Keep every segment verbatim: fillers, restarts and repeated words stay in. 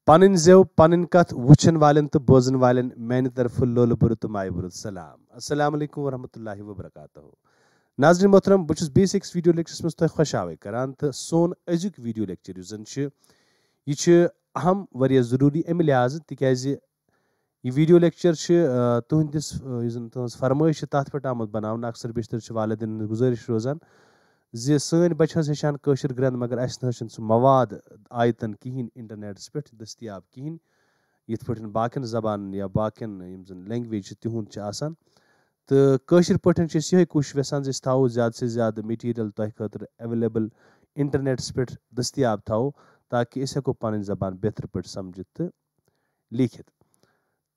پنٕنۍ زٮ۪و، پنٕنۍ کتھ وٕچھن والٮ۪ن تہٕ بوزن والٮ۪ن میانہِ طرفہٕ لولہٕ بُرٕ تہٕ مایہِ بُرٕ سلام۔ السلام علیکم ورحمۃ اللہ وبرکاتہ۔ ناظرین محترم، بہٕ چھُس بیٚیِس أکِس ویڈیو لیکچرس منٛز تۄہہِ خۄش آوے کران، تہٕ سون أزیُک ویڈیو لیکچر یُس زن چھُ، یہِ چھُ اہم، واریاہ ضروٗری امہِ لحاظہٕ، تِکیازِ یہِ ویڈیو لیکچر چھُ، آ، تُہنٛدِس، آ، یُس زن تُہنٛز فرمٲیش چھِ، تتھ پٮ۪ٹھ آمُت بناونہٕ۔ اکثر بیشتر چھِ والدینن ہٕنٛز گُزٲرِش روزان زِ سٲنۍ بچہِ حظ ہیٚچھان کٲشِر گرٛنٛد، مگر اسہِ نہ حظ چھُنہٕ سُہ مواد آیتن کِہینۍ انٹرنیٹس پٮ۪ٹھ دٔستیاب کِہینۍ، یِتھ پٲٹھۍ باقین زبانن یا باقین یِم زن لینگویج چھِ، تِہُنٛد چھُ آسان۔ تہٕ کٲشِر پٲٹھۍ چھِ أسۍ یِہوٚے کوٗشِش یژھان زِ أسۍ تھاوو زیادٕ سے زیادٕ مٹیٖریل تۄہہِ خٲطرٕ ایویلیبل، انٹرنیٹس پٮ۪ٹھ دٔستیاب تھاوو، تاکہِ أسۍ ہٮ۪کو پنٕنۍ زبان بہتر پٲٹھۍ سمجھِتھ تہٕ لیکھِتھ۔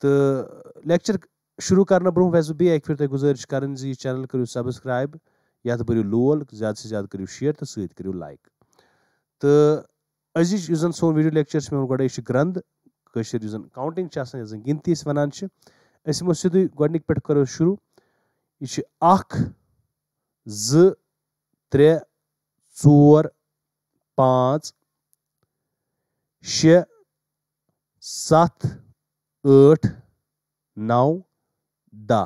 تہٕ لیکچر شروع کرنہٕ برونٛہہ ویسہٕ بہٕ بیٚیہِ اکہِ پھِرِ تۄہہِ گُزٲرِش کرٕنۍ زِ یہِ چینل کٔرِو سبسکرایب، یتھ بٔرِو لول، زیادٕ سے زیادٕ کٔرِو شیئر تہٕ سۭتۍ کٔرِو لایک۔ تہٕ أزِچ یُس زن سون ویڈیو لیکچر چھُ، مےٚ ووٚن گۄڈے، یہِ چھُ گرٛنٛد، کٲشِر یُس زن کاونٹنگ چھِ آسان، یۄس زن گنتی أسۍ ونان چھِ۔ أسۍ یِمو سیوٚدُے گۄڈنِکۍ پٮ۪ٹھ کرو شروع۔ یہِ چھِ اکھ، زٕ، ترٛےٚ، ژور، پانٛژھ، شےٚ، ستھ، ٲٹھ، نو، دَہ۔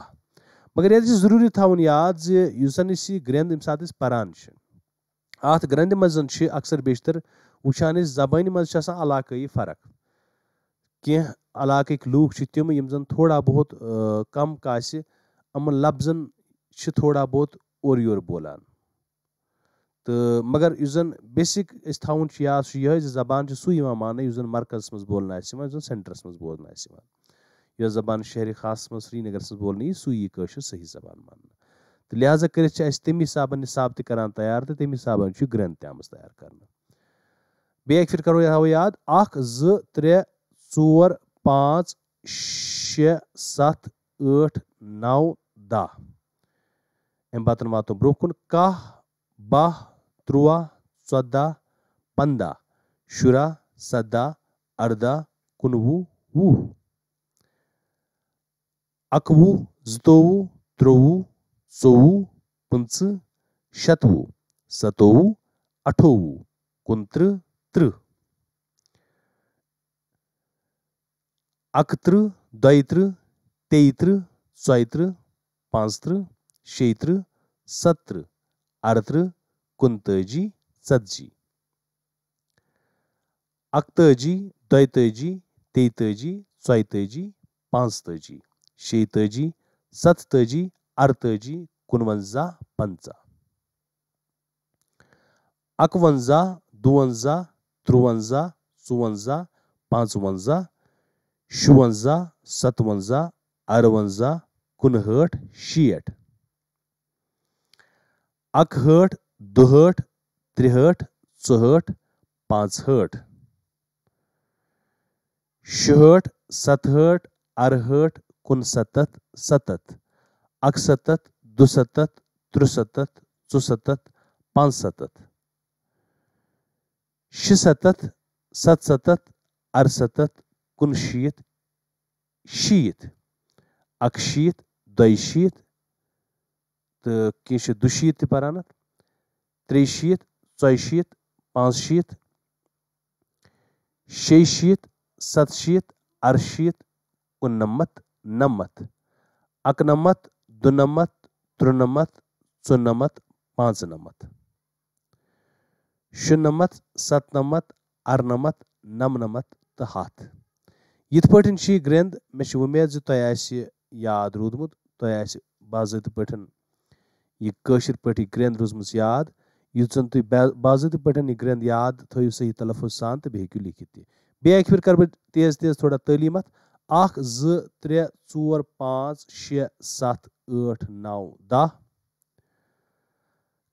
مگر ییٚتہِ چھُ ضروٗری تھاوُن یاد زِ یُس زن أسۍ یہِ گرٛنٛد ییٚمہِ ساتہٕ أسۍ پران چھِ، اتھ گرٛنٛدِ منٛز زن چھِ اکثر بیشتر وٕچھان أسۍ زبٲنہِ منٛز چھِ آسان علاقٲیی فرق۔ کینٛہہ علاقٕکۍ لوٗکھ چھِ تِم، یِم زن تھوڑا بہت، آ، کم کاسہِ یِمن لفظن چھِ تھوڑا بہت اورٕ یورٕ بولان۔ تہٕ مگر یُس زن بیسک أسۍ تھاوُن چھُ یاد، سُہ چھُ یِہوٚے زِ زبان چھُ سُے یِوان ماننہٕ یُس زن مرکزس منٛز بولنہٕ آسہِ یِوان، یُس زن سینٹرس منٛز بولنہٕ آسہِ یِوان۔ یۄس زبان شہرِ خاصس منٛز، سرینگرس منٛز بولنہٕ یی، سُے یی کٲشِر صحیح زبان ماننہٕ۔ تہٕ لہذا کٔرِتھ چھِ اَسہِ تَمہِ حسابہٕ نصاب تہِ کران تیار تہٕ تَمہِ حسابہٕ چھُ گرٛنٛد تہِ آمٕژ تیار کرنہٕ۔ بیٚیہِ اکہِ پھِرِ کرو یہِ تھاوو یاد، اکھ، زٕ، ترٛےٚ، ژور، پانٛژھ، شےٚ، ستھ، ٲٹھ، نو، دَہ۔ اَمہِ پتہٕ واتو برٛونٛہہ کُن، کاہ، باہ، تُرٛواہ، ژۄداہ، پنٛداہ، شُراہ، سداہ، ارداہ، کُنوُہ، وُہ۔ اکوُہ، زٕتووُہ، ترٛووُہ، ژوٚوُہ، پٕنٛژٕہ، شَتوُہ، سَتووُہ، اَٹھووُہ، کُنترٕہ، ترٕٛہ۔ اَکترٕہ، دۄیترٕہ، تیٚیترٕہ، ژۄیترٕہ، پانٛژترٕہ، شیٚیترٕہ، سَتترٕہ، اَرترٕہ، کُنتٲجی، ژتجی۔ اَکتٲجی، دۄیتٲجی، تیٚیتٲجی، ژۄیتٲجی، پانٛژتٲجی، شیٚیتٲجی، ستتٲجی، اَرتٲجی، کُنوَنزاہ، پنٛژاہ۔ اَکوَنزاہ، دُوَنزاہ، ترُوَنزاہ، ژُوَنزاہ، پانٛژوَنزاہ، شُوَنزاہ، سَتوَنزاہ، اَروَنزاہ، کُنہٲٹھ، شیٹھ۔ اَکہٲٹھ، دُہٲٹھ، ترٛہٲٹھ، ژُہٲٹھ، پانٛژہٲٹھ۔ شُہٲٹھ، ستہٲٹھ، اَرہٲٹھ، کُنسَتتھ، سَتتھ۔ اَکسَتتھ، دُسَتتھ، ترُسَتتھ، ژُسَتتھ، پانٛژسَتتھ۔ شُسَتتھ، سَتسَتتھ، اَرسَتتھ، کُنشیٖتھ، شیٖتھ۔ اَکشیٖتھ، دۄیشیٖتھ، تہٕ کینٛہہ چھِ دُشیٖتھ تہِ پَران اَتھ۔ ترٛیٚیہِ شیٖتھ، ژۄیہِ شیٖتھ، پانٛژھ شیٖتھ، شیٚیہِ شیٖتھ، سَتہٕ شیٖتھ، اَرٕشیٖتھ، کُننَمَتھ، نَمَتھ، اَکنَمَتھ، دُنَمَتھ، ترُنَمَتھ، ژُنَمَتھ، پانٛژنَمَتھ، شُنَمَتھ، سَتنَمَتھ، اَرنَمَتھ، نَمنَمَتھ تہٕ ہَتھ۔ یِتھ پٲٹھۍ چھِ یہِ گرٛنٛد، مےٚ چھِ وۄمید زِ تۄہہِ آسہِ یاد روٗدمُت، تۄہہِ آسہِ باضٲبطہٕ پٲٹھۍ یہِ کٲشِر پٲٹھۍ یہِ گرٛنٛد روٗزمٕژ یاد۔ یُتھ زَن تُہۍ با-، باضٲبطہٕ پٲٹھۍ یہِ گرٛنٛد یاد تھٲیِو صحیح تلفظ سان تہٕ بیٚیہِ ہیٚکِو لیکھِتھ تہِ۔ بیٚیہِ اَکہِ پھِرِ کَرٕ بہٕ تیز تیز تھوڑا تعلیٖم اَتھ۔ اَکھ، زٕ، ترٛےٚ، ژور، پانٛژھ، شےٚ، سَتھ، ٲٹھ، نَو، دَہ۔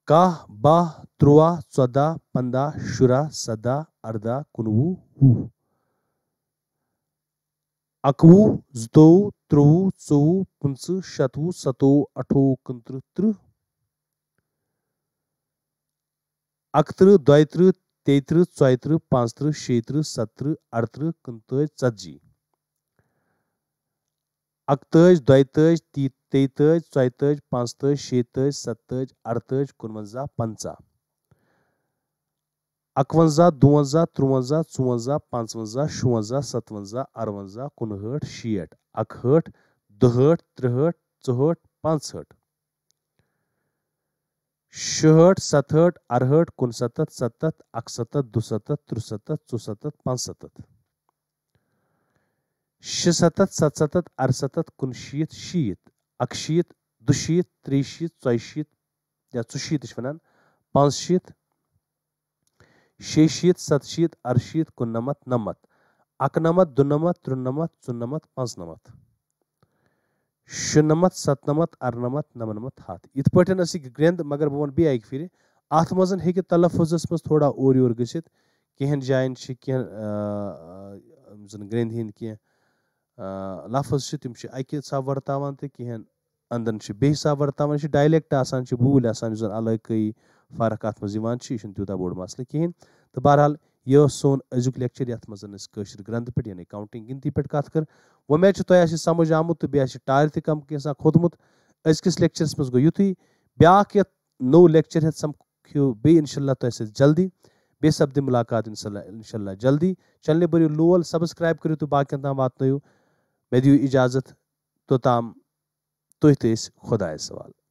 کاہ، باہ، تُرٛواہ، ژۄداہ، پنٛداہ، شُراہ، سَداہ، اَرداہ، کُنوُہ، وُہ۔ اَکوُہ، زٕتووُہ، ترٛۆوُہ، ژۆوُہ، پٕنٛژٕہ، شَتوُہ، سَتووُہ، اَٹھووُہ، کُنترٕہ، ترٕٛہ۔ اَکترٕہ، دۄیترٕہ، تیٚیترٕہ، ژۄیترٕہ، پانٛژترٕہ، شیٚیترٕہ، سَتترٕہ، اَرترٕہ، کُنتٲجۍ، ژَتجی۔ اَکتٲجۍ، دۄیتٲجۍ، تی-، تیٚیتٲجۍ، ژۄیتٲجۍ، پانٛژتٲجۍ، شیٚیتٲجۍ، سَتتٲجۍ، اَرتٲجۍ، کُنوَنزاہ، پنٛژاہ۔ اَکوَنزاہ، دُوَنزاہ، تُرٛوَنزاہ، ژُوَنزاہ، پانٛژوَنزاہ، شُوَنزاہ، سَتوَنزاہ، اَروَنزاہ، کُنہٲٹھ، شیٹھ، اَکہٲٹھ، دُہٲٹھ، ترٛہٲٹھ، ژُہٲٹھ، پانٛژہٲٹھ، شُہٲٹھ، سَتہٲٹھ، اَرہٲٹھ، کُنسَتَتھ، سَتَتھ، اَکسَتَتھ، دُسَتَتھ، ترُسَتَتھ، ژُسَتَتھ، پانٛژسَتَتھ، شُسَتَتھ، سَتسَتَتھ، اَرسَتَتھ، کُنشیٖتھ، شیٖتھ، اَکشیٖتھ، دُشیٖتھ، ترٛیٚیہِ شیٖتھ، ژۄیہِ شیٖتھ یا ژُشیٖتھ تہِ چھِ وَنان، پانٛژشیٖتھ، شیٚیہِ شیٖتھ، سَتہٕ شیٖتھ، اَرٕشیٖتھ، کُننَمَتھ، نَمَتھ، اَکنَمَتھ، دُنَمَتھ، ترُنَمَتھ، ژُنَمَتھ، پانٛژنَمَتھ، شُنَمَتھ، سَتنَمَتھ، اَرنَمَتھ، نَمنَمَتھ، ہَتھ۔ یِتھ پٲٹھۍ ٲس یہِ گرٛٮ۪نٛد، مگر بہٕ وَنہٕ بیٚیہِ اَکہِ پھِرِ، اَتھ منٛز ہیٚکہِ تلفظَس منٛز تھوڑا اورٕ یور گٔژھِتھ۔ کینٛہَن جایَن چھِ کینٛہہ، آ، یِم زَن گرٛٮ۪نٛدِ ہِنٛدۍ کینٛہہ، آ، لفظ چھِ، تِم چھِ اَکہِ حساب ورتاوان تہٕ کینٛہَن اَندَن چھِ بیٚیہِ حساب ورتاوان۔ یہِ چھِ ڈایلیکٹ آسان، چھِ بوٗلۍ آسان، یُس زَن علاقٲیی فرق اَتھ منٛز یِوان چھِ، یہِ چھُنہٕ تیوٗتاہ بوٚڑ مسلہٕ کِہیٖنۍ۔ تہٕ بہرحال، یہِ اوس سون أزیُک لیکچر، یَتھ منٛز أسۍ کٲشِر گرٛنٛدٕ پٮ۪ٹھ، یعنی کاؤنٹنگ گِنتی پٮ۪ٹھ کَتھ کٔر۔ وۄمید چھِ تۄہہِ آسہِ یہِ سمجھ آمُت تہٕ بیٚیہِ آسہِ ٹارِ تہِ کم کینٛژھا کھوٚتمُت۔ أزکِس لیکچرس منٛز گوٚو یُتُے۔ بیٛاکھ یَتھ نوٚو لیکچر ہٮ۪تھ سمکھیو بیٚیہِ انشاءاللہ تۄہہِ سۭتۍ جلدی۔ بیٚیہِ سپدِ ملاقات انشاءاللہ، انشاءاللہ جلدی۔ چینلہِ بٔرِو لول، سبسکرائب کٔرِو تہٕ باقین تام واتنٲیِو۔ مےٚ دِیِو اجازت۔ توٚتام تُہۍ تہٕ أسۍ خۄدایَس حوالہٕ۔